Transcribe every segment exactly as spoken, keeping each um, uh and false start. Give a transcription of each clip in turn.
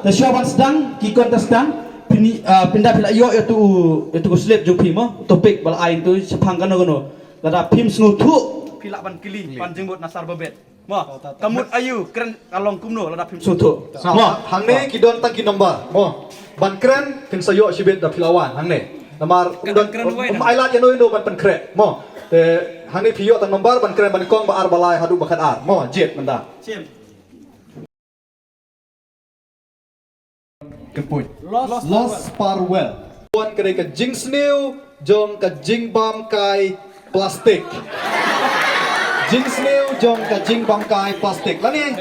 Shuwa ban sdang ki contestant, phin, ah, pynda phi la ïoh ïa uto u, ïa uto u slip jong phi mo, topic ba la ai, uto shaphang kano kano. Lada phim sngewthuh, phi lah ban kylli, ban jingmut na Sir Babet. Mo, ka mut aïu, kren ka long kumno lada phim sngewthuh. Mo, hangne ki don tang ki number. Mo, ban kren phin sa ïoh shibit da phi la wan hangne. Namar um, um, um ai lad ïano ïano ban pynkhreh. Mo, te hangne phi ïoh tang number ban kren, ba nyngkong, ba ar, ba lai haduh ba khatar. Mo, jied mynta. Ka point. Lost Farewell. Wan ka dei ka jingsniew jong ka jingbam kai plastik. Jingsniew jong ka jingbam kai plastik. Lane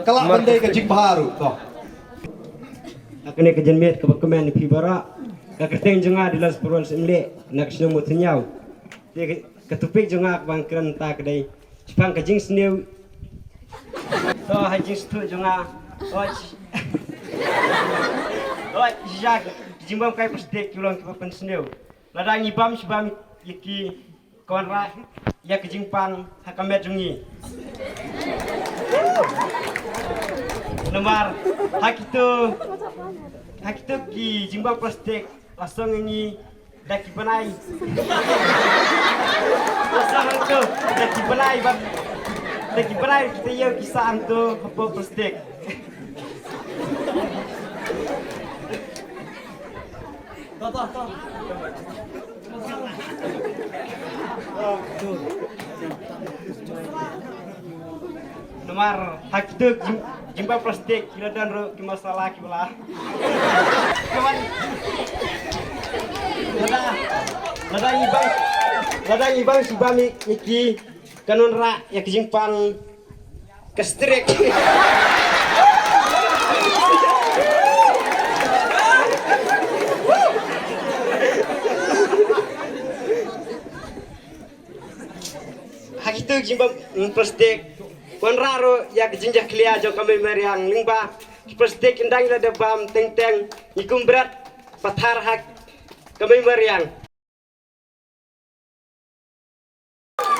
ka lah ban dei ka jingbha ruh. To. Ha kane ka janmiet kaba kmen ïa phi baroh, ka kyrteng jong nga dei Lost Farewell Syiemlieh, na ka shnong Mawthaynñiaw. Te ka, ka topic jong nga kaba ngan kren mynta ka dei shaphang ka jingsniew. To, ha jingsniew jong nga. Oi. Oi, ïa ka jingbam kai plastik ki long kiba pynsniew. Lada ngi bam shi bam ïa ki, ka wanrah ïa ka jingpang ha ka met jong ngi. Namar ha kito, ha kito ki jingbam plastik la song ïa ngi da ki bnai. Sa hangto da ki bnai, bad da ki bnai kita ïa ki sa hangto hapoh plastik. Namar ha kito jing-, jingbam plastik ki la don ruh ki masala kiba la. Kawan. Lada, lada ngi bam, lada ngi bam shi bam ïa ki, kan wanrah ïa ka jingpang ka strik. Ha kito ki jingbam, mm, plastik, wanrah ruh ïa ka jingjakhlia jong ka mei mariang, lyngba ki plastik ynda ngi la dep bam teng teng ngi kum bret pathar ha ka mei mariang.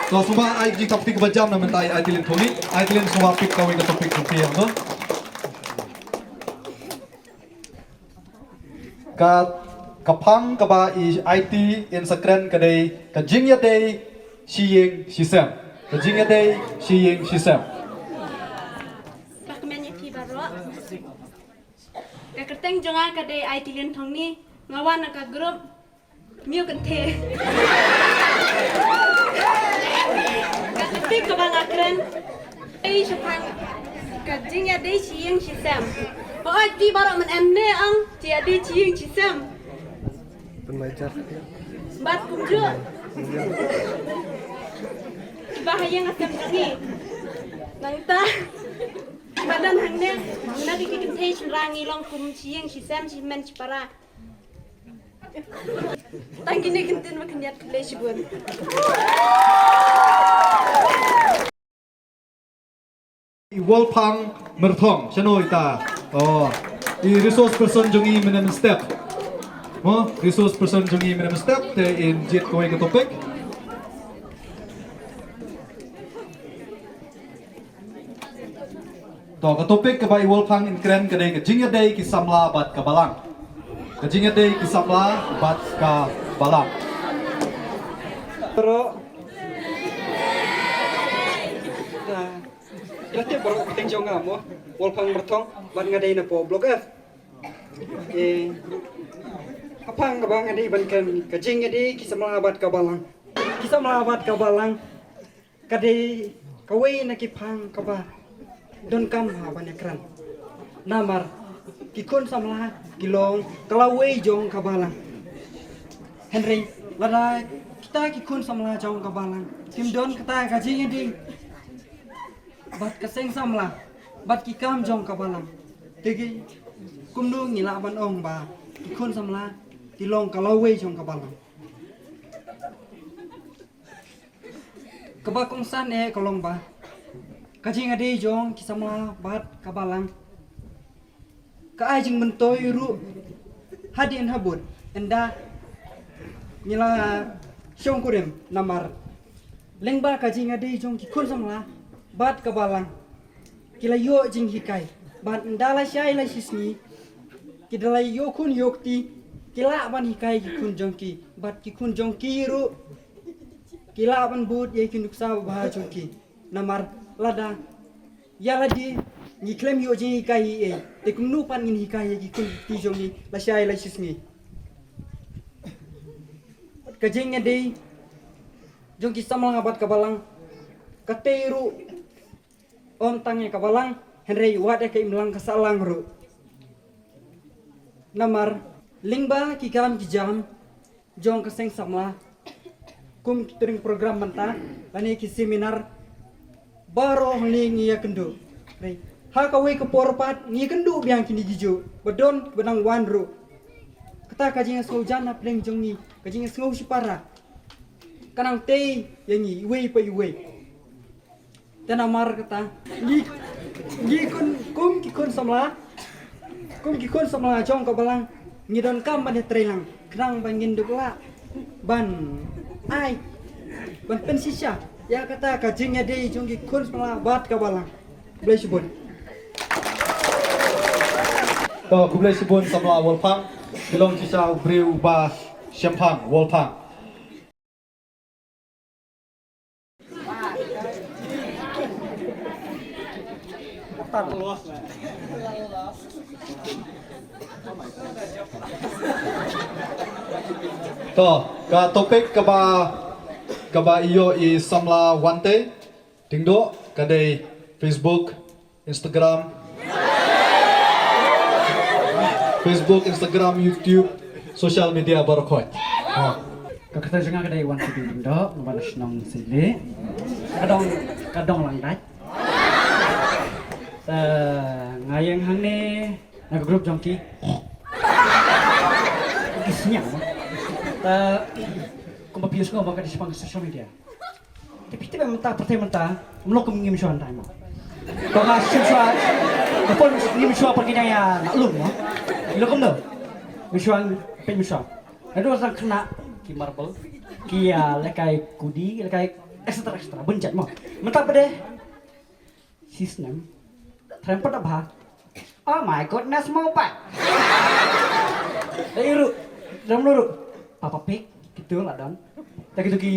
To, sngewbha ai jingthoh kti kaba jam na mynta ïa Aiti Lynthongni. Aiti Lynthongni, sngewbha pick kawei ka topic jong phi ïa kata. Ka, ka phang kaba i Aiti in sa kren ka dei ka jingïadei shi ïing shi sem. Ka jingïadei shi ïing shi sem. Ba kmen ïa phi baroh. Ka kyrteng jong nga ka dei Aiti Lynthongni, nga wan na ka group Myo Kynthei. Ka topic kaba nga kren, dei shaphang ka jingïadei shi ïing shi sem. Hooid, phi baroh mynne ong, jingïadei shi ïing shi sem. Bad kumjuh kiba ha ïing ha sem jong ngi. Nangta kiba don hangne, na ki kynthei shynrang ngi long kum shi ïing shi sem, shi hynmen shi para. Tang kine ki ktien ba khyndiat, khublei shibun. I Wolfgang Merthong, shano ita? Oh, i resource person jong ngi mynne mynstep. Mo, resource person jong ngi mynne mynstep, te in jied kawei ka topic. To, ka topic kaba i Wolfgang in kren ka dei ka jingïadei ki samla bad ka balang. Ka jingïadei ki samla bad ka balang. Baroh. Ka tip baroh ka kyrteng jong nga mo, Wolfgang Merthong, bad nga dei na poh Block F. Eh, ka phang kaba nga dei ban kren, ka jingïadei ki samla bad ka balang. Ki samla bad ka balang ka dei kawei na ki phang kaba donkam ha ban ïakren. Namar ki khun samla ki long ka lawei jong ka balang. Hynrei lada kita ki khun samla jong ka balang kim don kata ka jingïadei bad ka seng samla bad ki kam jong ka balang, te ki, kumno ngi lah ban ong ba ki khun samla ki long ka lawei jong ka balang? Kaba kongsan eh ka long ba ka jingïadei jong ki samla bad ka balang ka ai jingmyntoi ruh hadien habud ynda ngi la shongkurim, namar lyngba ka jingïadei jong ki khun samla bad ka balang ki la ïoh jinghikai, bad ynda la shai la shisngi Ki da la ïoh khun ïoh kti, ki lah ban hikai ki khun jong ki, bad ki khun jong ki ruh ki lah ban bud ïa ki nuksa babha jong ki. Namar lada ïa lade ngi khlem ïoh jinghikai hi ei, te kumno pat ngin hikai ïa ki khun kti jong ngi lashai lashisngi? Ka jingïadei jong ki samla bad ka balang, ka tei ruh ym tang ïa ka balang, hynrei wat ïa ka imlang ka sahlang ruh. Namar lyngba ki kam ki jam jong ka seng samla, kum ki training program mynta lane ki seminar, baroh hangne ngi ïakynduh. Hynrei ha kawei ka por pat ngi ïakynduh biang kine ki juh ba don ba dang wan ruh. Kata ka jingïasngew jan na pdeng jong ngi, ka jingïasngew shipara, ka nang tei ïa ngi iwei pa iwei. Te namar kata ngi, ngi khun, kum ki khun samla, kum ki khun samla jong ka balang, ngi donkam ban ïatreilang khnang ba ngin duh lah ban ai, ban pynshisha ïa kata ka jingïadei jong ki khun samla bad ka balang. Khublei shibun. To, khublei shibun samla Wolfgang. Ki long shisha u briew ba shemphang, Wolfgang. To, ka topic kaba, kaba ïoh i samla Wante Tyngdoh ka dei Facebook, Instagram, Facebook, Instagram, YouTube, social media baroh khoit. Ha. Ka kyrteng jong nga ka dei Wante Tyngdoh, nga ba na shnong Sili. Ka dong, ka dong Langdait. Eh, nga ïeng hangne na ka group jong ki, ki sniang. Eh, kumba phi sngew ba ka dei shaphang social media. Te phi tip mynta, pyrthei mynta, mlok kum ngim shuwa ndai mo. Ko nga shim shuwa, ko pon ngim shuwa pyrkhat ïa na lum mo. Ilo kum do. Ngim shuwa, pyn ngim shuwa. Ado sang kena ki marble, ki ïa lekai kudi, lekai et cetera et cetera. Bun jait mo. Mynta pdeng shisnem. Trem pat bha. Oh my goodness, mobile. Dei ruh, dang ruh. Peppa Pig, kitu la don. Te kitu ki,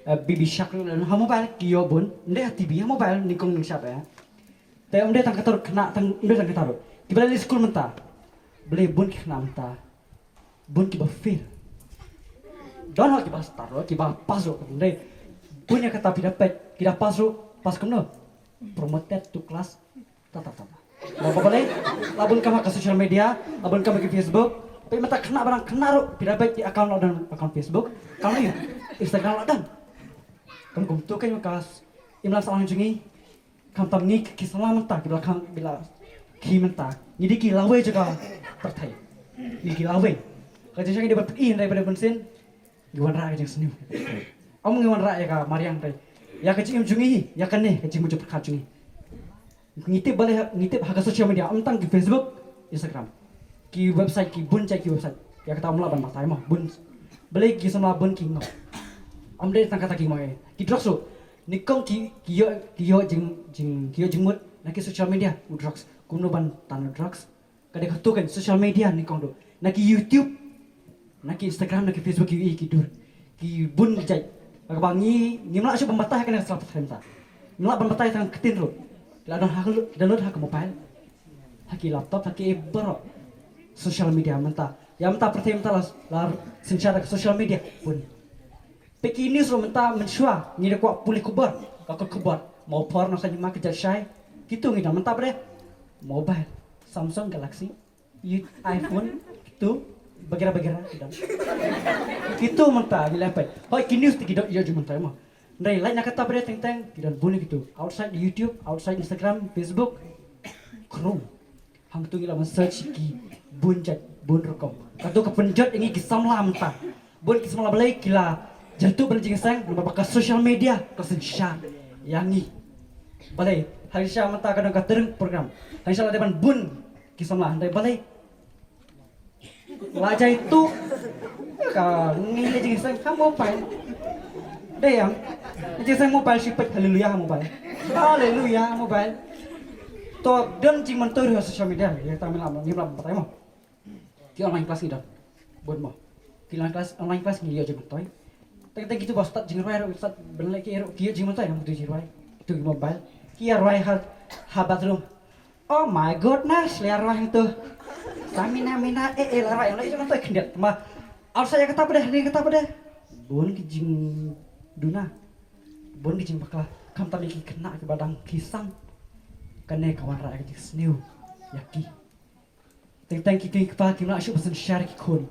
eh, Baby Shark la don. Ha mobile ki ïoh bun. Nde ha T V, ha mobile nyngkong nyngshap eh. Te ym dei tang kata ruh khynnah, tang, ym dei tang kata ruh. Kiba la leit skul mynta. Balei bun ki khynnah mynta. Bun kiba fail. Don hok kiba start ruh, kiba pass ruh, ym dei. Bun ïa kata phi da peit, ki da pass ruh, pass kumno? Promoted to class. Ta, ta, ta, ta. Naba balei, la bun kam ha ka social media, la bun kam ha ki Facebook. Peit mynta khynnah ba dang khynnah ruh, phi da peit ki account la don account Facebook, account ïa Instagram la don. Kum kumtu kein ka imlang sahlang jong ngi. Khamtam ngi ki samla mynta, ki ba la khang, ki ba la khie mynta. Ngi dei ki lawei jong ka pyrthei. Ngi dei ki lawei. Ka jingshisha ngi dei ban pyni, hynrei ba dei ban sien. Ngi wanrah ka jingsniew. Ym ngi wanrah ïa ka mariang te. Ïa ka jingim jong ngi, ïa kane ka jingmut jingpyrkhat jong ngi. Ngi tip balei ha, ngi tip ha ka social media, ym tang ki Facebook, Instagram. Ki website, ki bun jait ki website. Ïa kata ym lah ban batai mo, bun. Balei ki samla bun ki ngop. Ym dei tang kata ki ngop eh. Ki drugs ruh. Nyngkong ki, ki ïoh, ki ïoh jing, jing, ki ïoh jingmut na ki social media, u drugs. Kumno ban tan u drugs. Ka dei kato kein social media nyngkong ruh. Na ki YouTube, na ki Instagram, na ki Facebook, ki, ki dur. Ki bun jait. Kaba ngi, ngim lah shuh ban batai ha kane ka sla pyrthei mynta. Ngim lah ban batai tang ktien ruh. La don ha ka, download ha ka mobile. Ha ki laptop, ha ki app baroh. Social media mynta. Ïa mynta pyrthei mynta la, la synshar da ka social media. Bun. Peit ki news ruh mynta mynshuwa, ngi da kwah pule khubor, ka kot khubor. Mo por na sa ngi ma ka jat shai. Kitu ngi da mynta bre. Mobile, Samsung Galaxy, i-, iPhone, kitu, bagera bagera, kitu. Kitu mynta ngi leh peit. Hoi ki news te ki dot ïoh ju mynta mo. Ndai lait na kata bre teng teng, ki don bun kitu. Outside YouTube, outside Instagram, Facebook, Chrome. Hangtu ngi la ban search ki bun jait bun rukom. Kato ka pynjot ïa ngi ki samla mynta. Bun ki samla balei ki la jatuh ban jingseng namar ba ka social media ka synshar ïa ngi. Balei ha shisha mynta ka don ka training program. Ha shisha la dei ban bun ki samla hynrei balei la jai tu ka ngi la jingseng ha mobile. Dei ïa ngi jingseng mobile shi peit haleluya ha mobile. Haleluya ha mobile. To don jingmyntoi ha social media ïa ta mynta ngim lah ban batai mo. Online class ngi don. Bun mo. Ki online class, online class ngi ïoh jingmyntoi. Teng teng kitu ba start jingrwai ruh, start ban leh ki ruh ki ïoh jingmyntoi na kitu jingrwai. Kitu ki mobile. Ki ïa rwai ha, ha bathroom. Oh my goodness, la rwai hangtu. Samina mina eh eh la rwai, la jingmyntoi khyndiat. Ma, arsa ïa kata pat de, ni kata pat de. Bun ki jingduna. Bun ki jingbakla. Khamtam ïa ki khynnah kiba dang ki sang. Kane ka wanrah ïa ka jingsniew ïa ki. Teng teng ki kmie ki kpa kim lah shuh ban synshar ïa ki khun.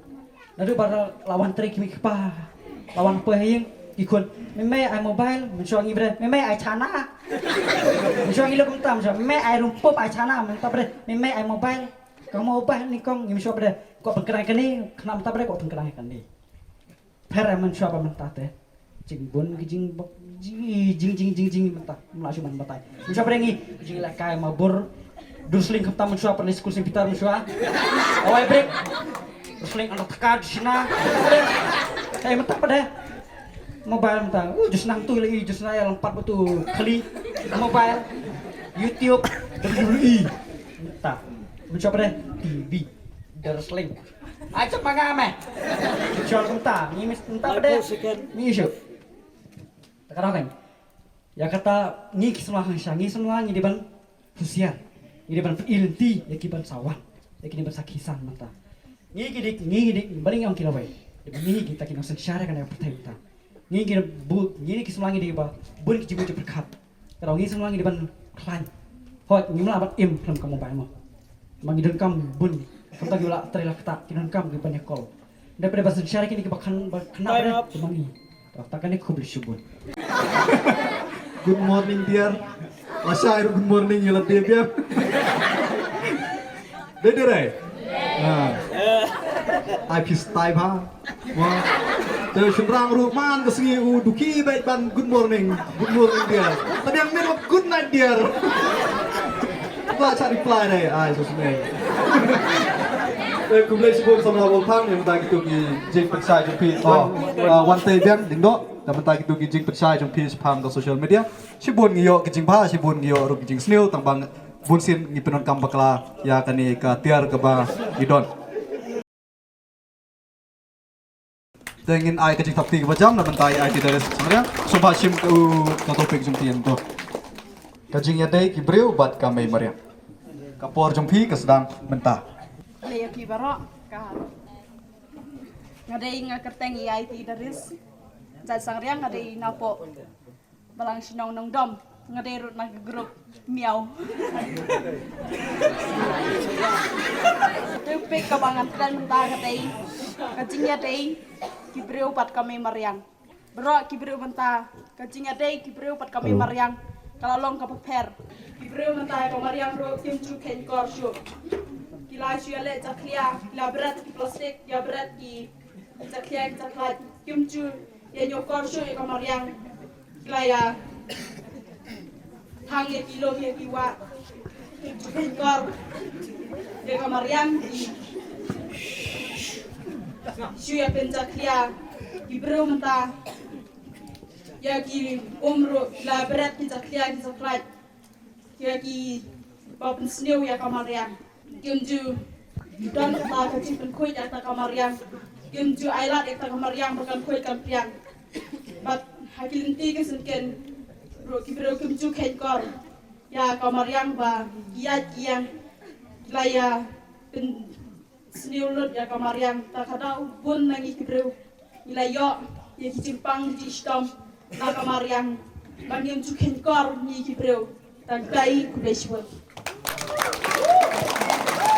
Naduh ba la wan trei ki kmie ki kpa, la wan poi ha ïing ki khun. Mei mei ai mobile, mynshuwa ngi bret. Mei mei ai chana. Mynshuwa ngi leh kumta, mynshuwa mei mei ai rumpop ai chana, mynta bret. Mei mei ai mobile. Ka mobile nyngkong, ngi mynshuwa bret. Ko pynkhreh kane, khynnah mynta bret, ko pynkhreh kane. Pher, eh, mynshuwa ba mynta te. Jingbun ki jing bok, jing, jing, jing, jing, jing mynta. Mla shu man batai. Mynshuwa pher ngi, jing la kai ma bur. Dur sling khamtam mynshuwa, pyrlei skul Saint Peter mynshuwa. Awai break. Dur sling anda taka di sina. Eh, mynta pat de. Mobile mynta. Uh, just nang tu lagi, just nang ïa lompat betul. Kali. Mobile. YouTube. W W E. Mynta. Mynshuwa pher. T V. Dur sling. Ai, cak manga meh. Jol kumta, ngi mis, mynta pat de. Ngi shu. Ta ka dang. Ïa kata ngi ki samla hangta, ngi samla ngi dei ban husiar. Ngi dei ban pyni lynti ïa ki ban sa wan. Ïa ki ban sa kiew san mynta. Ngi ki dei, ngi ki dei, ba dei ngi ong ki lawei. Dei ban ngi kita ki nongsynshar ïa kane ka pyrthei mynta. Ngi ki bu, ngi ki samla ngi dei ba bun ki jingmut jingpyrkhat. Ka dang ngi samla ngi dei ban khlaiñ. Hooid, ngim lah ban im khlem ka mobile mo. Ma ngi donkam bun. Kumta ki la trei la kata, ki donkam ki ban ïa call. Dei pat de ba synshar ïa kine kiba khan, ba khynnah pat de, ki ma ngi. To, ta kane, khublei shibun. Good morning, dear. Lashai ruh good morning ïa lade biang. Dei, dei, dei. Ha. Ai phi style bha. Wa. Te shynrang ruh man ka sngi u duki bad ban good morning. Good morning, dear. Te biang myn good night, dear. Ba cha reply dei. Ai, so sne. Eh, khublei shibun samla Wal Thang, ïa mynta kito ki jingpynshai jong phi. Oh, ah, wan te biang ding doh. Ïa mynta kito ki jingpynshai jong phi shaphang ka social media. Shibun ngi ïoh ki jingbha, shibun ngi ïoh ruh ki jingsniew, tang ba bun sien ngi pyndonkam bakla ïa kane ka tiar kaba ngi don. Te ngin ai ka jingthap kti kaba jam na bynta ïa I T Darius Sangriang. Sngewbha shim ka, ka topic jong phi ïa mynta. Ka jingïadei ki briew bad ka mei mariang. Ka por jong phi ka sdang mynta. Lei ïa phi baroh ka. Nga dei, nga kyrteng I T Darius. Jait Sangriang, nga dei napoh Balang Shnong Nongdom, nga dei ruh na ka group Miaw. Topic kaba ngan kren mynta ka dei ka jingïadei ki briew bad ka mei mariang. Baroh ki briew mynta, ka jingïadei ki briew bad ka mei mariang ka la long kaba pher. Ki briew mynta ka mariang ruh kim ju kheiñ kor shuh. Ki la shu ïaleh jakhlia, ki la bret ki plastik, ki la bret ki jakhlia ki jakhlait, kim ju ïa ñiew kor shuh ïa ka mariang. Ki la ïa thang ïa ki lum ïa ki wah. Kim ju kheiñ kor ïa ka mariang, ki shu ïa pynjakhlia. Ki briew mynta ïa ki um ruh ki la bret ki jakhlia ki jakhlait. Ïa kiba pynsniew ïa ka mariang. Kim ju don kata ka jingpynkhuid ïa kata ka mariang. Kim ju ailad ïa kata ka mariang ba kan khuid kan priang. Bad ha ki lynti ki syngkien ruh ki briew kim ju kheiñ kor ïa ka mariang ba ki ïaid ki ïeng. Ki la ïa pyn sniew lut ïa ka mariang, ta ka daw bun na ngi ki briew ngi la ïoh ïa ki jingpang ki jingshitom na ka mariang. Ba ngim ju kheiñ kor ngi ki briew. Tang kai, khublei shibun.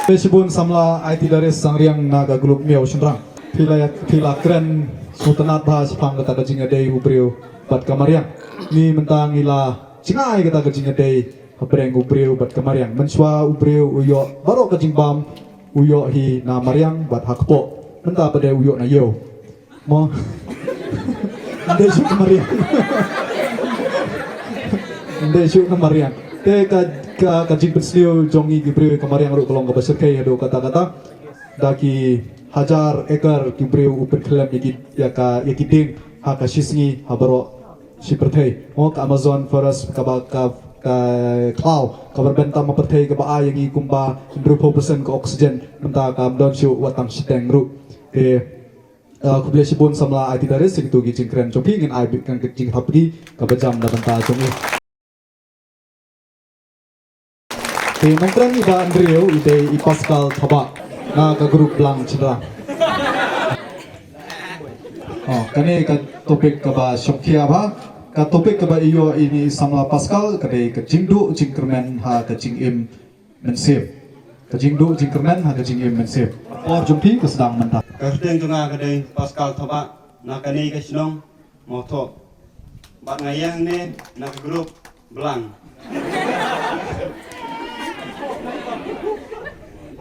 Khublei shibun samla I T Darius Sangriang na ka group Miaw Shynrang. Phi la, phi la kren sngewtynnat bha shaphang kata ka jingïadei u briew bad ka mariang. Ngi mynta ngi la jngai kata ka jingïadei hapdeng u briew bad ka mariang. Mynshuwa u briew u ïoh baroh ka jingbam, u ïoh hi na mariang bad ha kpoh. Mynta pat de u ïoh na ïew. Mo. Ym dei shuh ka mariang. Ym dei shuh ka mariang. Te ka, ka, ka jingpynsniew jong ngi ki briew ka mariang ruh ka long kaba shyrkhei haduh katta katta. Da ki hajar ekar ki briew u pynkhlem ïa ki, ïa ka, ïa ki dieng ha ka shisngi ha baroh shi pyrthei. Mo, ka Amazon forest kaba ka Ka khlaw kaba rben tam ha pyrthei kaba ai ïa ngi kumba hynriewphew percent ka oxygen, mynta kam don shuh wat tang shiteng ruh. Te, eh, khublei shibun samla I T Terrace, ïa kito ki jingkren jong phi, ngin ai beit ka jingthap kti kaba jam na bynta jong i. Te nongkren iba hynriew i dei i Pascal Thabah na ka group Blang Chynrang. Oh, kane ka topic kaba shongkhia bha. Ka topic kaba ïoh ïa i samla Pascal ka dei ka jingduh jingkyrmen ha ka jingim mynsiem. Ka jingduh jingkyrmen ha ka jingim mynsiem. Por jong phi ka sdang mynta. Ka kyrteng jong nga ka dei Pascal Thabah, na kane ka shnong Mawthoh. Bad nga ïeng ne na ka group Blang.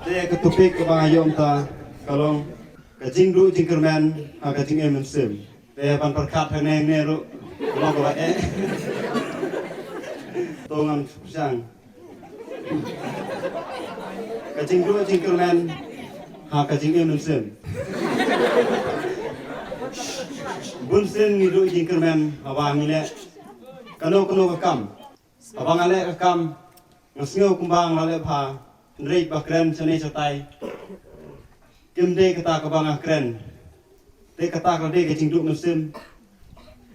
Te ka topic kaba nga ïoh mynta ka long ka jingduh jingkyrmen ha ka jingim mynsiem. Te ban pyrkhat hangne hangne ruh ka long kaba eh. To ngam pyrshang. Ka jingduh jingkyrmen ha ka jingim mynsiem. Bun sien ngi duh jingkyrmen haba ngi leh kano kano ka kam. Haba nga leh ka kam nga sngew kumba nga la leh bha, hynrei ba kren shane shatai kim dei kata kaba nga kren. Te kata ka dei ka jingduh mynsiem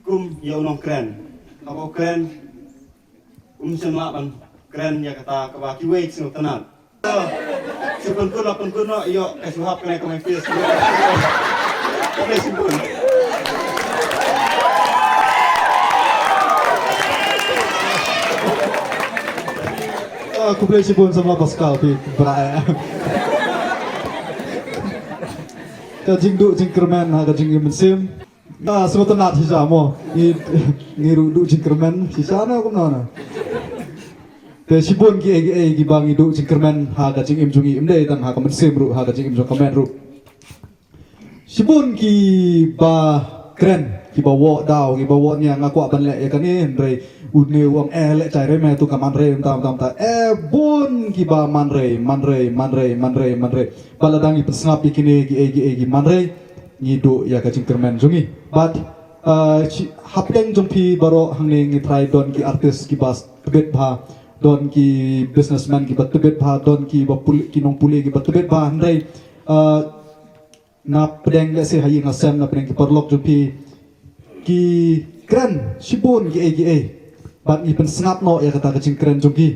kum ïa u nongkren. Haba u kren um shym lah ban kren ïa kata kaba kiwei ki sngewtynnat. Shu pynkut la pynkut noh, ïoh ka shu hap kane ka maiphis. Khublei shibun. Ah, khublei shibun samla Pascal, phi bra eh. Ka jingduh jingkyrmen ha ka jingim mynsiem. Ah, sngewtynnat shisha mo. Ngi, ngi ruh duh jingkyrmen shisha na kumno na. Te shibun kiei kiei kiba ngi duh jingkyrmen ha ka jingim jong ngi, ym dei tang ha ka mynsiem ruh, ha ka jingim jong ka met ruh. Shibun kiba kren, kiba wad daw, kiba wad nia, nga kwah ban leh ïa kane, hynrei une u ong eh leh jai re me tu ka man re, mynta mynta mynta. Eh, bun kiba man re, man re, man re, man re, man re. Bad lada ngi pynsngap ïa kine kiei kiei ki man re, ngi duh ïa ka jingkyrmen jong ngi. Bad, uh, shi-, hapdeng jong phi baroh hangne ngi tharai don ki artist kiba tbit bha, don ki businessman kiba tbit bha, don kiba pule, ki nongpule kiba tbit bha, hynrei, uh, na pdeng lehse ha ïing ha sem, na pdeng ki paralok jong phi, ki kren shibun kiei kiei. Bad ngi pynsngap noh ïa kata ka jingkren jong ki.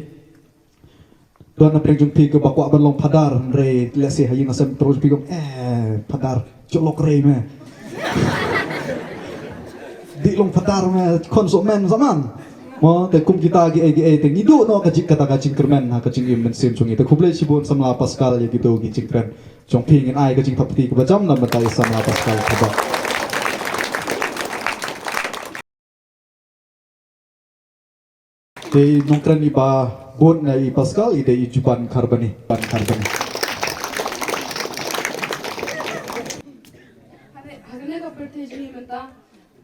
Don na pdeng jong phi kiba kwah ban long phadar, hynrei lehse ha ïing ha sem paralok jong phi ki ong, eh, phadar, jolok rei me. Dih long phadar me, khon soh men sa man. Mo, te kum kita kiei kiei te ngi duh noh ka jing, kata ka jingkyrmen ha ka jingim mynsiem jong ngi. Te khublei shibun samla Pascal ïa kito ki jingkren jong phi, ngin ai ka jingthap kti kaba jam na bynta i samla Pascal Thabah. Te i nongkren iba bud na i Pascal i dei i Juban Kharbani. Juban Kharbani. Hane, hane ka pyrthei jong ngi mynta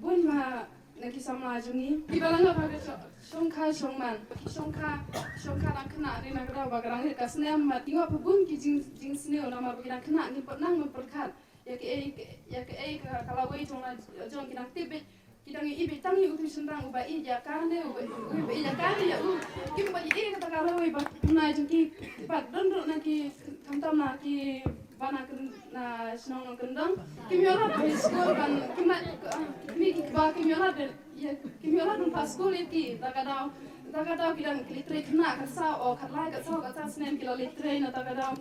bun ma na ki samla jong ngi. Kiba la ngop ha ka sho-, shongkha shongman. Shongkha, shongkha dang khynnah ne na ka daw ba ka dang rit ka snem, ma ki ngop ha bun ki jing, jingsniew namar ba ki dang khynnah, ngim pat nang ban pyrkhat ïa kaei, ïa kaei ka, ka lawei jong la, jong ki dang tip beit, ki dang ïohi beit tang ïa utu u shynrang uba ïeit ïa ka ne, uba, uba ïeit ïa ka ne ïa u. Kim pat ïohi kata ka lawei ba pynai jong ki pat don ruh na ki, khamtam na ki ba na kyn-, na shnong nongkyndong. Kim ïoh lad ban skul ban, kim lad, ah, kine kiba kim ïoh lad ban, ïa, kim ïoh lad ban phah skul ïa ki, ta ka daw, ta ka daw ki dang ki leit trei khynnah kat saw, o, kat lai, kat saw, kat saw snem ki la leit trei na ta ka daw.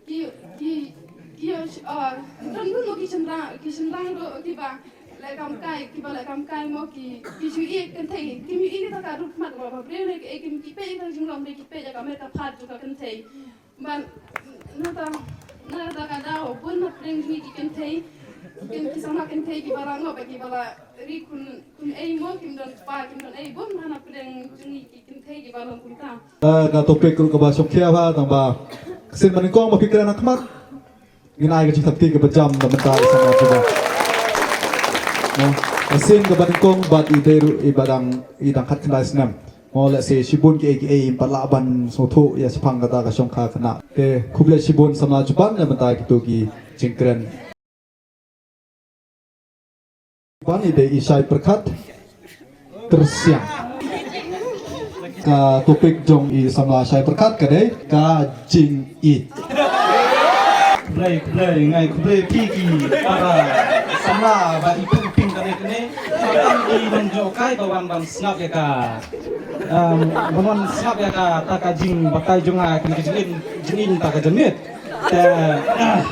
Ki, ki, ki ïoh, ah, don bun ki shynrang, ki shynrang ruh kiba leh kam kai, kiba leh kam kai mo ki, ki shu ïohi kynthei, kim ïohi ta ka rukom mat ba, ba briew ne ki, kim, ki peit ïa ka jinglong, ki peit ïa ka met ka phad jong ka kynthei. Ban, nata, nata ka daw, bun na pdeng jong ngi ki kynthei, ki, ki samla kynthei kiba la ngop, kiba la ri khun, khun ei mo, kim don kpa, kim don ei, bun na pdeng jong ngi ki kynthei kiba long kumta. Eh, ka topic ruh kaba shongkhia bha, tang ba ka sien ba nyngkong ba phi kren ha khmat, ngin ai ka jingthap kti kaba jam na bynta i samla Juba. Mo, ka sien kaba nyngkong bad i dei ruh iba dang, i dang khatkhyndai snem. Mo, lehse shibun kiei kiei ym pat lah ban sngewthuh ïa shaphang kata ka shongkha khynnah. Te khublei shibun samla Juban na bynta kito ki jingkren. Ban i dei i Shai Pyrkhat Tyrsiang. Ka topik jong i samla shai pyrkhat ka dei ka jingïeit. Khublei, khublei, ngai khublei phi ki para samla ba i pung ping kane kane. Tang ki nongjoh kai ba wan ban sngap ïa ka. Em, ban wan sngap ïa ka ta ka jingbatai jong nga kane ka jingïeit, jingïeit ta ka jingïeit. Te, ah,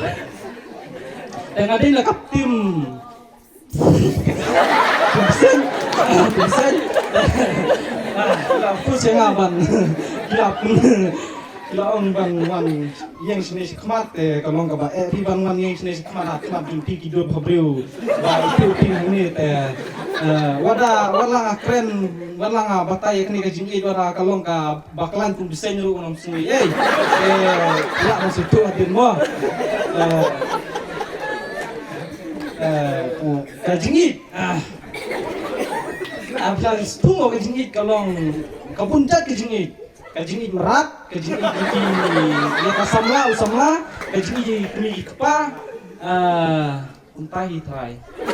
te nga dei na ka tim Pynsen. Pynsen. Ah, ki la push ïa nga ban. Ki la, ki la ong ban wan ïeng shane shakhmat, eh, ka long kaba eh phi ban wan ïeng shane shakhmat, ha khmat jong phi ki don ha briew. Ba ïa phi hangne te, eh, wat la, wat la nga kren, wat la nga batai ïa kane ka jingïeit, wat la ka long ka ba khlaiñ kum pynsen ruh ngam sngew. Ei. Eh, la ngam sngewthuh hadien mo. Eh, eh, eh, ka jingïeit. Ah. Apa sdang ka jingïeit ka long ka bun jait ka jingïeit. Ka jingïeit mrad, ka jingïeit ïa ki, ïa ka samla u samla, ka jingïeit ïa ki kmie ki kpa. Ah, kumta hi trai. Ah.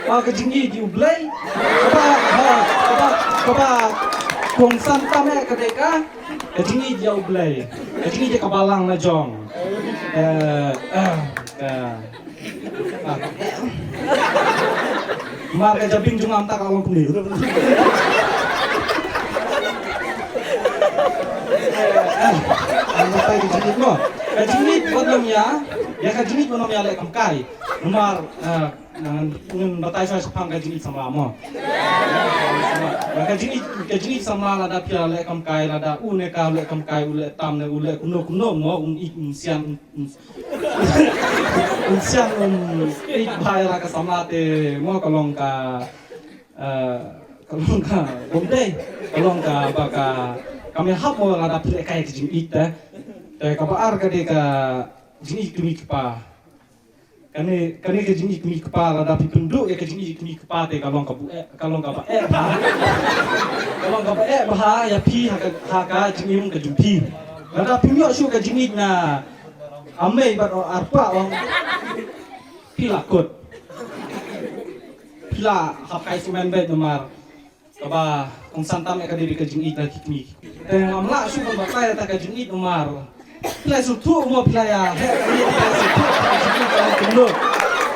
Ah, ka jingïeit ïa u Blei. Kaba, ha, kaba, kaba kongsan tam eh ka dei ka Ka jingïeit ïa u Blei. Ka jingïeit ïa ka balang la jong. Eh, eh, eh. Ah. Mar ka jabieng jong nga mynta ka long kumne. Eh, eh. Ka jingïeit mo. Ka jingïeit wat nym ïa. Ïa ka jingïeit wat nym ïa leh kam kai. Namar, eh, Ngan, ngan batai sa shaphang ka jingïeit samla mo. Ka jingïeit, ka jingïeit samla lada phi la leh kam kai, lada u ne ka leh kam kai, u leh tam ne u leh kumno kumno mo, um ïeit um sian, um, um sian um ïeit bha ïa la ka samla te mo ka long ka, eh, ka long ka bym dei, ka long ka ba ka, kam ïahap mo lada phi leh kai ka jingïeit te. Te kaba ar ka dei ka jingïeit kmie kpa. Kane, kane ka jingïeit kmie kpa lada phi pynduh ïa ka jingïeit kmie kpa te ka long kaba eh, ka long kaba eh bha. Ka long kaba eh bha ïa phi ha ka, ha ka jingim ka jong phi. Lada phim ïoh shuh ka jingïeit na a mei bad u arpa ong phi la kut. Phi la hap kai smen bad namar Kaba kongsan tam eh ka dei ka jingïeit la ki kmie. Te ngam lah shuh ban batai ta ka jingïeit namar. Phi la sngewthuh mo phi la ïa. Phi la sngewthuh ka jingïeit ka long kumno.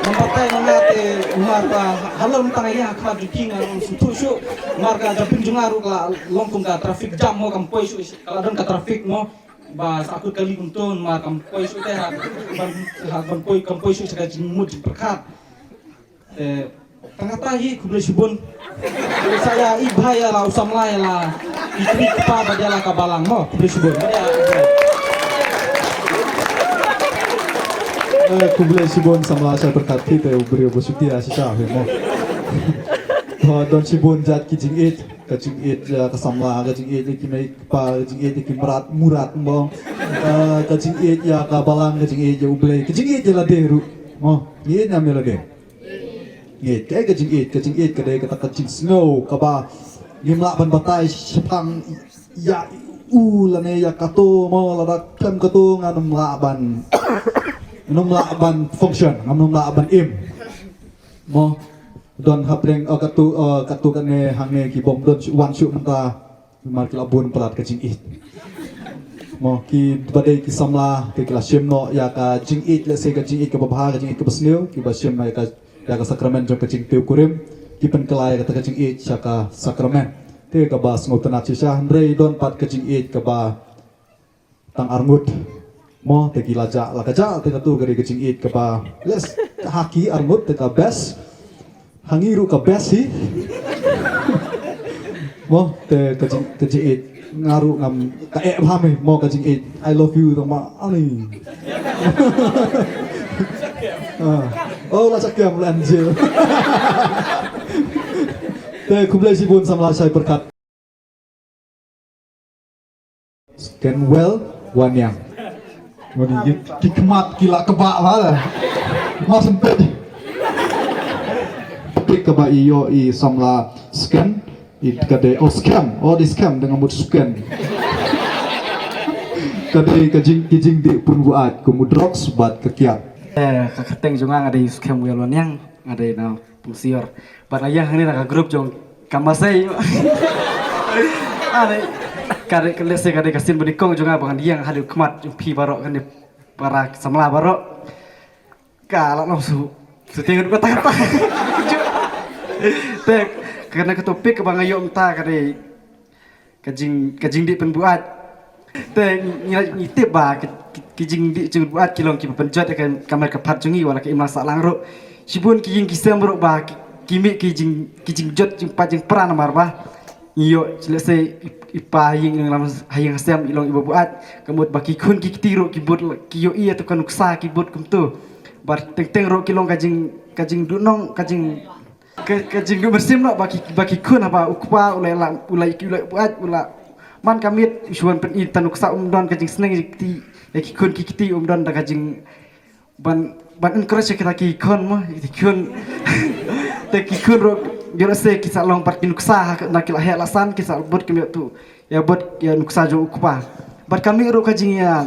Ngam batai ma nga te namar ba halor tang ïa ha khmat jong phi ngam sngewthuh shuh. Namar ka jabieng jong nga ruh ka la long kum ka traffic jam mo kam poi shuh ka la don ka traffic mo. Ba sa kut kali kumto namar kam poi shuh te ha ban, ha ban poi kam poi shuh sha ka jingmut jingpyrkhat. Te tang kata hi khublei shibun. Sa ïa i bha ïa la u samla ïa la i kmie kpa bad ïa la ka balang mo khublei shibun. Eh, khublei shibun samla sha pyrkhat phi te u briew ba shuti ïa shisha hi mo. Ba don shibun jait ki jingïeit, ka jingïeit ïa ka samla, ka jingïeit ïa ki mei kpa, ka jingïeit ïa ki mrad murad mo. Eh, ka jingïeit ïa ka balang, ka jingïeit ïa u Blei, ka jingïeit ïa lade ruh mo. Ïeit ïa me lade. Ïeit, kaei ka jingïeit, ka jingïeit ka dei kata ka jingsngew kaba ngim lah ban batai shaphang ïa u lane ïa kato mo lada khlem kato ngan ym lah ban ngan ym lah ban function, ngan ym lah ban im. Mo don hapdeng, oh, kato, oh, kato kane hangne ki bym don shu-, wan shuh mynta. Namar ki la bun palat ka jingïeit. Mo, ki ba dei ki samla, ki, ki la shim noh ïa ka jingïeit, lehse ka jingïeit kaba bha, ka jingïeit kaba sniew, kiba shim ïa ka, ïa ka sakramen jong ka jingtiew kurim, ki pynkylla ïa kata ka jingïeit sha ka sakramen. Te kaba sngewtynnat shisha, hynrei don pat ka jingïeit kaba tang arngut. Mo, te ki la jah, la ka jah, te katu ka dei ka jingïeit kaba, les, ha ki arngut, te ka best. Ha ngi ruh ka best hi. Mo, te ka jing, ka jingïeit. Nga ruh ngam, ka eh bha me, mo ka jingïeit. I love you, tang ba, ani. Ah. Oh, la shah kiam la Angel. Te khublei shibun samla shai pyrkhat. Scan well, Waniang. Wani ki, ki khmat ki la kaba la. Mas empet. Tik kaba i ïoh i samla scan, i ka dei, oh, scam, oh, dei scam, dei nga mut scan. Ka dei ka jing, ki jingdih pynbuaid, kum u drugs bad ka kiad. Eh, ka kyrteng jong nga nga dei Scan Well Waniang, nga dei na Pung sior. Bad la ïeng hangne na ka group jong ka Masei. Are ka dei ka lehse ka dei ka sien bani kong jong nga ba ngan ïeng haduh khmat jong phi baroh kane para samla baroh. Ka la long su su tieng kata kata. Te kane ka topic ba nga ïoh mynta ka dei ka jing ka jingdih pynbuaid. Te ngi ngi tip ba ki, ki, ki jingdih jingbuaid ki long ki pynjot ka kamar ka phat jong ngi wala ka imlang sahlang ruh. Shibun ki ïing ki sem ruh ba ki, ki mih ki jing ki jingjot jingpat jingpra namar ba ngi ïoh lehse i, i pa ïing i long lam ha ïing ha sem i long iba buaid. Ka mut ba ki khun ki kti ruh ki bud ki ïoh ïa tu ka nuksa ki bud kumtu. Ba teng teng ruh ki long ka jing ka jingduhnong ka jing Ka, ka jingduh mynsiem noh ba ki, ba ki khun haba u kpa u la, la, u la, u la buaid u la man ka miet u shu wan pyni ta nuksa um don ka jingsneng ïa ki kti ïa ki khun ki kti um don da ka jing ban, ban encourage ïa kita ki khun mo ïa ki khun. Te ki khun ruh ïoh lehse ki sa long pat ki nuksa ha na ki la heh la san ki sa bud ki miet tu ïa bud ïa nuksa jong u kpa. Bad ka mih ruh ka jing ïa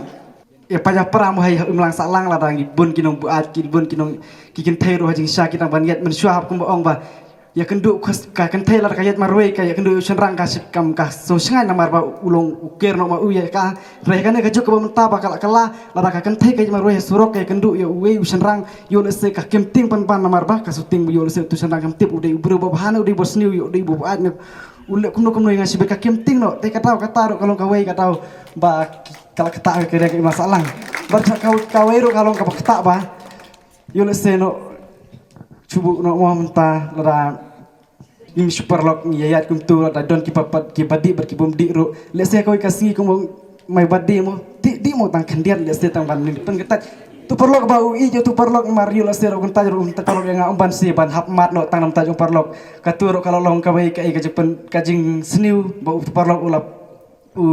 Ïa pa ïa pra mo hai imlang sahlang lada ngi bun ki nongbuaid ki bun ki nong ki kynthei ruh ha jingshisha ki dang ban ïaid mynshuwa hap kumba ong ba ïa kynduh ka kynthei lada ka ïaid marwei ka ïa kynduh ïa u shynrang ka shit kam ka sngewshngaiñ namar ba u long u ker noh ma u ïa ka. Hynrei kane ka juk kaba mynta ba ka la kylla lada ka kynthei ka ïaid marwei ha surok ka ïa kynduh ïa uwei u shynrang ïoh lehse ka kem tieng pynban namar ba ka shooting ïoh lehse utu u shynrang kam tip u dei u briew ba bha ne u dei ba sniew ïoh u dei ba buaid ne u leh kumno kumno ïa nga shibit ka kem tieng noh. Te ka daw kata ruh ka long kawei ka daw ba ka la ktah ka kyrek i ma sahlang. Bad ka, ka, kawei ruh ka long kaba ktah ba ïoh lehse noh shu buh noh mo mynta lada ngim shu paralok ngi ïaid kumtu lada don ki ba, ba, ki ba dih bad ki bym dih ruh. Lehse kawei ka sngi kum ong mai ba dih mo dih dih mo tang khyndiat lehse tang ban ning pynkyntad. Tu paralok ba u ïeit ïa tu paralok mar ïoh lehse ruh kyntad ruh mynta paralok ïa nga ym ban se ban hap mad noh tang na mynta jong paralok. Katu ruh ka la long kawei ka, ka jingpyn ka jingsniew ba u tu paralok u la u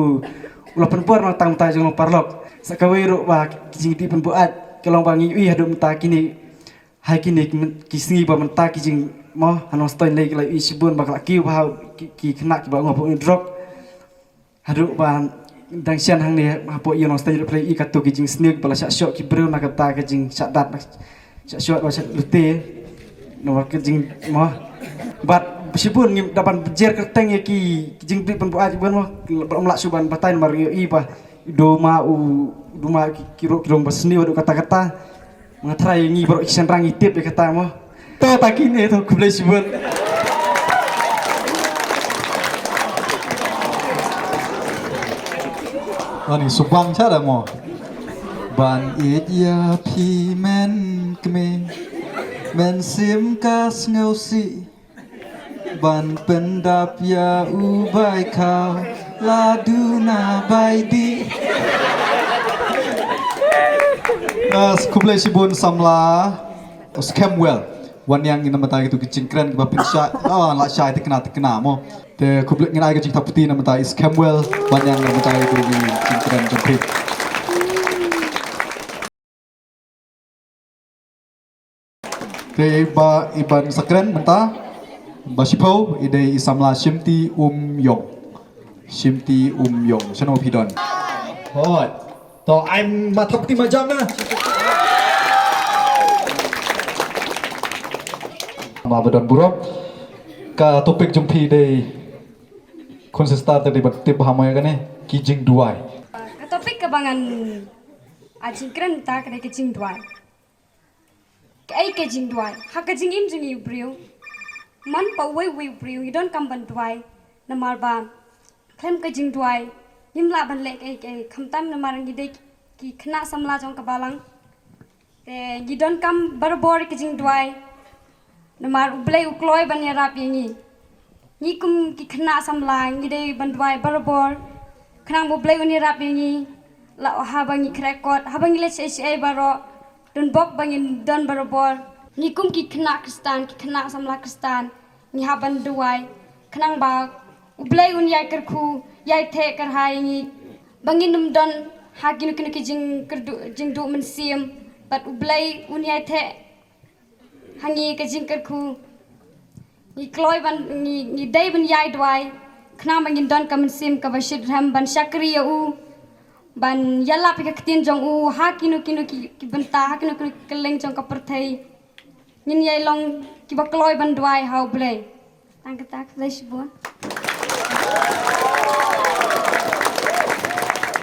u la pynbor na tang mynta jong paralok. Sa kawei ruh ba ki jingdih pynbuaid ka long ba ngi ïohi haduh mynta kine hai kine ki sngi ba mynta ki jing mo ha Nongstoiñ lei ki la ïohi shibun ba ka la kiew ba ki, ki khynnah kiba ong hapoh drok. Haduh ba dang shen hangne hapoh ïa Nongstoiñ ruh phi la ïohi katu ki jingsniew kiba la shah shoh ki briew na kata ka jingshah dat na Shah shuwa ba shah lute. Namar ka jing mo. Bad shibun ngim da ban jer kyrteng ïa ki jingdih ban buaid ban mo. Ba ym lah shu ban batai namar ïohi ba duma u duma ki rok ki long ba sniew haduh katta katta. Nga tharai ngi baroh ki shynrang ngi tip ïa kata mo. To ta kine to khublei shibun. Ani subang cha da mo. Ban ïeit ïa phi men kmie, men sim ka sngewsih. Ban pyndap ïa u bai khaw, la duna bai dih. Yes, khublei shibun samla. Skhem wel. Wan ïa ngi na mynta kitu ki jingkren kiba pynshai. Ah, la shai tikna tikna mo. Te khublei ngin ai ka jingthap puti na mynta i skhem wel. Wan ïa ngi na mynta kitu ki jingkren jong phi. Te ba i ban sa kren mynta ba shiphew i dei i samla Shimti Um Yong. Shimti Um Yong. Shano phi don? Hoi. To ai ma thap ti ma jam na. Ma ba don burok. Ka topik jong phi dei khun sister te dei ba tip ha mo ïa kane ki jingduwai. Ka topik kaba ngan ai jingkren mynta ka dei ka jingduwai. Kaei ka jingduwai ha ka jingim jong u briew? Man pa uwei uwei u briew ngi donkam ban duwai. Namar ba khlem ka jingduwai ngim lah ban leh kaei kaei, khamtam namar ngi dei ki khynnah samla jong ka balang. Te ngi donkam barabor ka jingduwai. Namar u Blei u kloi ban ïarap ïa ngi. Ngi kum ki khynnah samla ngi dei ban duwai barabor. Khnang ba u Blei un ïarap ïa ngi. La haba ngi krekot, haba ngi leit shaei shaei baroh. Don bok ba ngin don barabor. Ngi kum ki khynnah Khristan, ki khynnah samla Khristan, ngi hap ban duwai. Khnang ba u Blei un ïai kyrkhu, ïai theh kyrhai ïa ngi. Ba ngin ym don ha kino kino ki jingkyrduh, jingduh mynsiem. Bad u Blei un ïai theh ha ngi ka jingkyrkhu. Ngi kloi ban ngi, ngi dei ban ïai duwai. Khnang ba ngin don ka mynsiem kaba shitrhem ban shakri ïa u. Ban ïalap ïa ka ktien jong u ha kino kino ki, ki bynta, ha kino kino ki kylleng jong ka pyrthei. Ngin ïai long kiba kloi ban duwai ha U Blei. Tang kata, khublei shibun.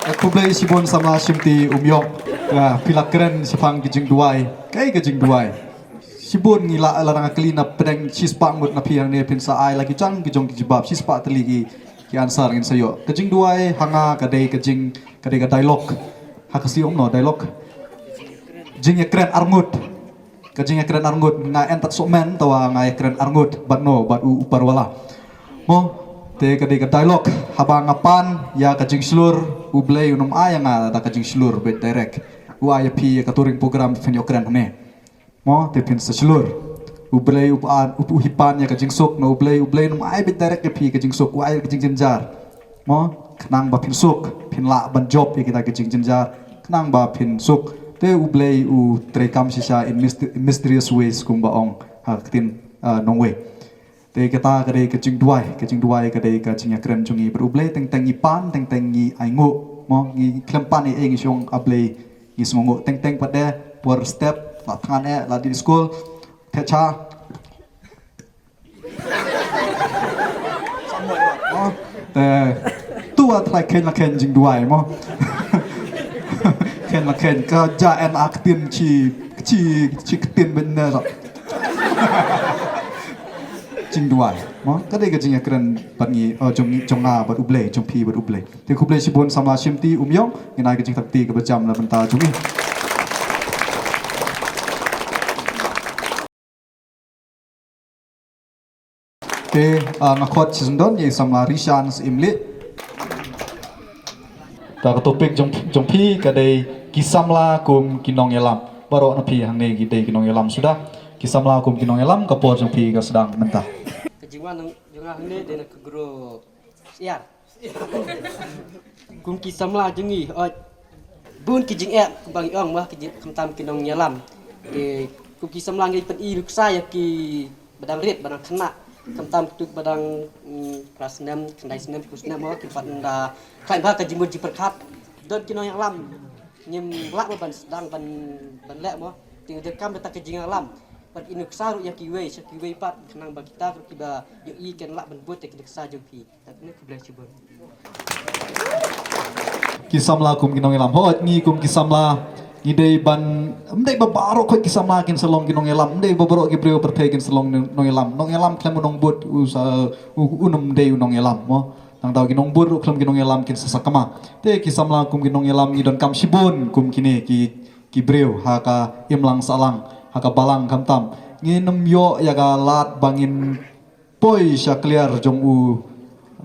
Eh, khublei shibun samla Shimti Umïong. Ah, phi la kren shaphang ki jingduwai. Kaei ka jingduwai? Shibun ngi la, la dang kylli na pdeng shispah ngut na phi hangne, phin sa ai la ki jong ki jong ki jubab, shispah tylli ki, ki answer ngin sa ïoh. Ka jingduwai ha nga ka dei ka jing, ka dei ka dialogue. Ha ka Khasi ong kumno dialogue? Jingïakren arngut. Ka jingïakren arngut, nga en tad sohmynn, tangba nga ïakren arngut bad no, bad u Upper Wala. Mo, te ka dei ka dialogue, haba nga pan ïa ka jingshlur, U Blei un ym ai ïa nga da ka jingshlur beit direct. U ai ïa phi ïa ka touring program phin ïoh kren hangne. Mo, te phin sa shlur. U Blei u pan, u, u hi pan ïa ka jingsuk na U Blei, U Blei un ym ai beit direct ïa phi ka jingsuk, u ai ka jingjynjar. Mo, khnang ba phin suk, phin lah ban jop ïa kita ki jingjynjar, khnang ba phin suk. Te U Blei u treikam shisha in myster-, mysterious ways kumba ong ha ka ktien, ah, nongwei. Te kata ka dei ka jingduwai, ka jingduwai ka dei ka jingïakren jong ngi bad U Blei, teng teng ngi pan, teng teng ngi ainguh. Mo, ngi khlem pan ei ei ngi shong, A Blei, ngi sngewnguh, teng teng pat de por step, la thngan eh, la dih skul, te cha. Mo, te tu wat la khein la khein jingduwai mo. Khein la khein ka ja en ak tin chi, chi, chi ktien ben ne. Jingduwai mo, ka dei ka jingïakren bad ngi, oh, jong ngi, jong nga bad U Blei, jong phi bad U Blei. Te khublei shibun samla Shimti Umïong, ngin ai ka jingthap kti kaba jam na bynta jong ngi. Te, ah, nga khot shisien don ïa i samla Rishan Syiemlieh. Te ka topic jong, jong phi ka dei ki samla kum ki nongïalam. Baroh na phi hangne ki dei ki nongïalam suda. Ki samla kum ki nongïalam, ka por jong phi ka sdang mynta. Ka jingwan jong nga hangne dei na ka group Syiar. Kum ki samla jong ngi, oi. Bun ki jingeh kumba ngi ong mo, ki jing, khamtam ki nongïalam. Te kum ki samla ngi pyn-i nuksa ïa ki ba dang rit, ba dang khynnah. Khamtam kito ba dang, mm, phra snem, khyndai snem, saw snem mo, ki pat ynda khlaiñ bha ka jingmut jingpyrkhat. Don ki nongïalam ngim lah mo ban sdang ban, ban leh mo. Te u donkam da kata ka jingïalam. Pyn-i nuksa ruh ïa kiwei sha kiwei pat, khnang ba kita ruh kiba ïohi kin lah ban bud ïa ki nuksa jong phi. Khublei shibun. Ki samla kum ki nongïalam. Hooid, ngi kum ki samla ngi dei ban, ym dei ba baroh khoit ki samla kin sa long ki nongïalam, ym dei ba baroh ki briew pyrthei kin sa long nongïalam. Nongïalam khlem u nongbud u sa, u, un ym dei u nongïalam mo. Nangta ki nongbud ruh khlem ki nongïalam kin sa sakma. Te ki samla kum ki nongïalam ngi donkam shibun kum kine ki, ki briew ha ka imlang sahlang, ha ka balang khamtam. Ngin ym ïoh ïa ka lad ba ngin poi sha kliar jong u,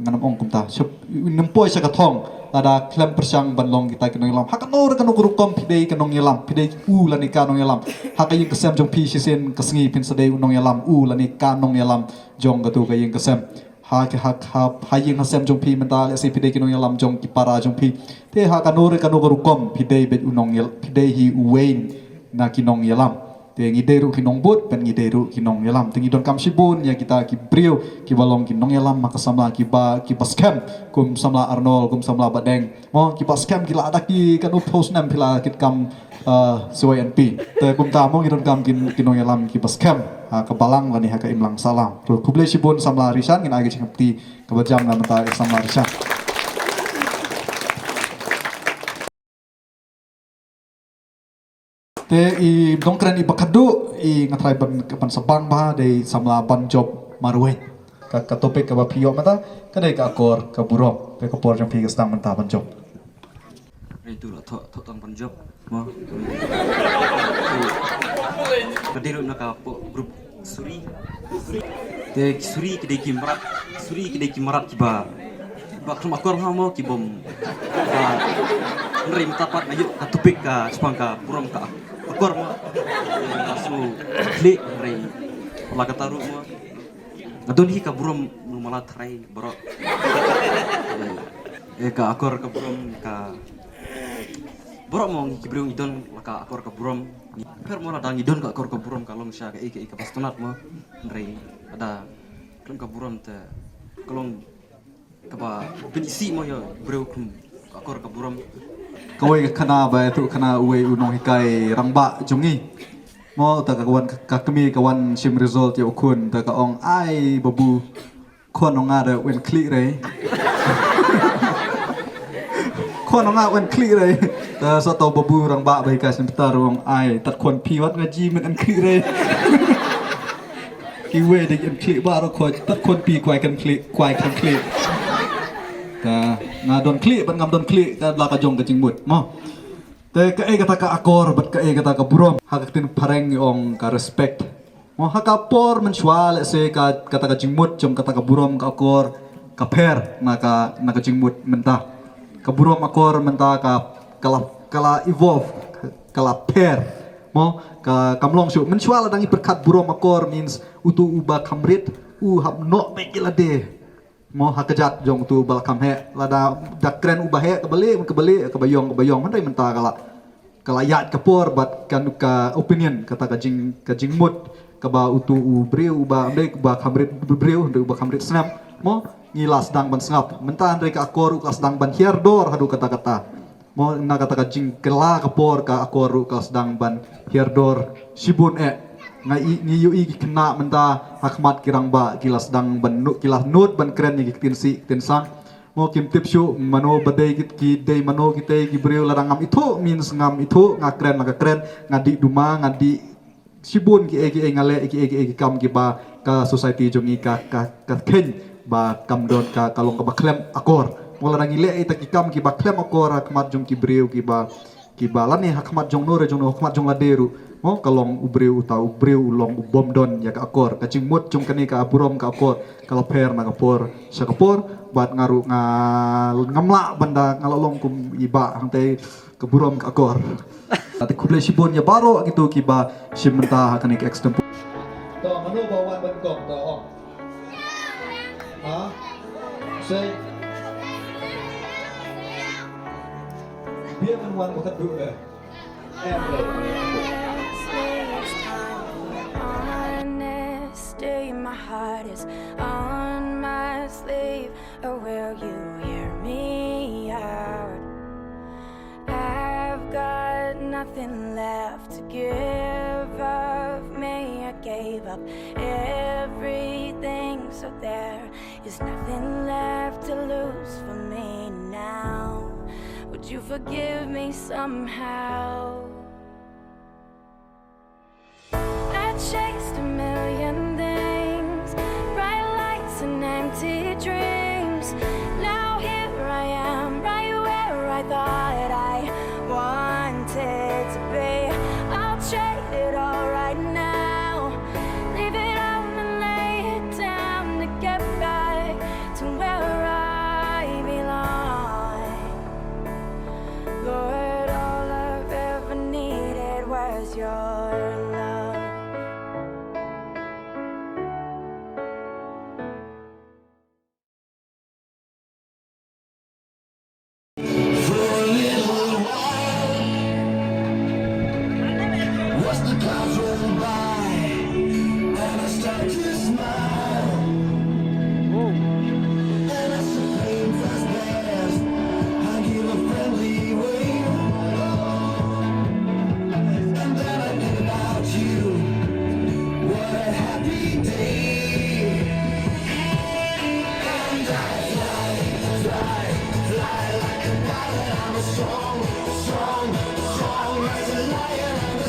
ngan ym ong kumta, sha, nym poi sha ka thong lada khlem pyrshang ban long kita ki nongïalam. Ha kano re kano ka rukom phi dei ka nongïalam, phi dei u lane ka nongïalam. Ha ka ïing ka sem jong phi shisien ka sngi phin sa dei u nongïalam, u lane ka nongïalam jong kato ka ïing ka sem. Ha, ha, ha, ha ïing ha sem jong phi mynta, lehse phi dei ki nongïalam jong ki para jong phi. Te ha kano re kano ka rukom phi dei beit u nongïal-, phi dei hi uwei na ki nongïalam. Te ngi dei ruh ki nongbud, pyn ngi dei ruh ki nongïalam. Te ngi donkam shibun ïa kita ki briew kiba long ki nongïalam ha ka samla, kiba, kiba skhem kum samla Arnold, kum samla Bahdeng. Mo, kiba skhem ki la da ki kano phew snem phi la kit kam, ah, C Y N P. Te kumta mo ngi donkam ki, ki nongïalam kiba skhem ha ka balang lane ha ka imlang sahlang. To khublei shibun samla Rishan, ngin ai ka jingthap kti kaba jam na bynta i samla Rishan. Te i nongkren iba khatduh, i nga trai ban, ban sa bang bha, dei samla Banjop Marwei. Ka, ka topic kaba phi ïoh mynta ka dei ka akor ka burom. Te ka por jong phi ka sdang mynta Banjop. Ai tu la thoh, thoh tang Banjop. Mo. Ka dei ruh na ka pdeng group Suri. Suri. Te ki Suri ki dei ki mrad, Suri ki dei ki mrad kiba, ba khlem akor ha mo ki bym. Ba, hynrei mynta pat nga ïoh ka topic ka shaphang ka burom ka akor mo. Ka sngewkhlieh hynrei la kata ruh mo. Nga don hi ka burom, mala trai baroh. Eh, ka akor ka burom ka baroh mo ngi ki briew ngi don la ka akor ka burom. Pher mo lada ngi don ka akor ka burom ka long sha kaei kaei kaba sngewtynnat mo. Hynrei lada khlem ka burom te ka long kaba pyni sih mo ïa u briew khlem ka akor ka burom. Kawei ka khana ba ïathuh khana uwei u nonghikai rangbah jong ngi. Mo, ta ka wan ka kmie ka wan shim result ïa u khun, ta ka ong, "Ai babu, khun ong nga da wen khlieh re." "Khun ong nga wen khlieh re." Ta sa to babu rangbah ba hi ka sngewthuh ong, "Ai, tat khun phi wat nga ji men en khlieh re." Kiwei de en khlieh baroh khoi, tat khun phi kwai kan khlieh, kwai kan khlieh. Ta nga don khlieh bad ngam don khlieh, ka la ka jong ka jingmut mo. Te kaei kata ka akor bad kaei kata ka burom? Ha ka ktien phareng ngi ong ka respect. Mo, ha ka por mynshuwa, let's say, ka, kata ka jingmut jong kata ka burom ka akor ka pher na ka, na ka jingmut mynta. Ka burom akor mynta ka, ka la, ka la evolve, ka la pher. Mo, ka, kam long shuh. Mynshuwa lada ngi pyrkhat burom akor means utu uba kham rit u hap noh beit ïa lade. Mo, ha ka jait jong utu uba la kham heh. Lada da kren uba heh, kaba lieh kaba lieh, kaba ïong kaba ïong, hynrei mynta ka la, ka la ïaid ka por bad kan ka opinion, kata ka jing, ka jingmut kaba utu u briew uba, hynrei uba kham rit briew, hynrei uba kham rit snem. Mo, ngi la sdang ban sngap. Mynta hynrei ka akor ruh ka la sdang ban hiar dor haduh katta katta. Mo, na kata ka jingkylla ka por ka akor ruh ka la sdang ban hiar dor shibun eh. Nga i, ngi ïohi ki khynnah mynta ha khmat ki rangbah ki la sdang ban nud, ki la nud ban kren ïa ki ktien sih ktien sang. Mo, kim tip shuh mano ba dei ki, ki dei mano kitei ki briew. Lada ngam ithuh means ngam ithuh, nga kren la ka kren, nga dih duma, nga dih shibun kiei kiei, nga leh kiei kiei ki kam kiba ka society jong ngi ka, ka, ka kheiñ ba kam don, ka, ka long kaba khlem akor. Mo, lada ngi leh ita ki kam kiba khlem akor ha khmat jong ki briew kiba, kiba lane ha khmat jong no re jong no, ha khmat jong lade ruh, mo, ka long u briew uta u briew u long u bym don ïa ka akor. Ka jingmut jong kane ka burom ka akor ka la pher na ka por sha ka por. Bad nga ruh nga, ngam lah ban da, nga la long kum i Bah hangtei, ka burom ka akor. Te khublei shibun ïa baroh kito kiba shim bynta ha kane ka extempore. To, mano ba wan ban kong, to, ong. Ha? Sei. Bia ban wan ba khatduh eh. Em, em. Honestly, my heart is on my sleeve. Or will you hear me out? I've got nothing left to give of me. I gave up everything, so there is nothing left to lose for me now. Would you forgive me somehow? I chased a million things, bright lights and empty dreams. Now here I am, right where I thought I wanted to be. I'll trade it all right now. Leave it all and lay it down to get back to where I belong. Lord, all I've ever needed was your love. For a little while, watch the clouds roll by, and I start to smile. And as the plane flies past, I give a friendly wave. And then I think about you. What a happy day. And I fly, fly, fly like a pilot. I'm a strong, strong, strong as a lion. I'm a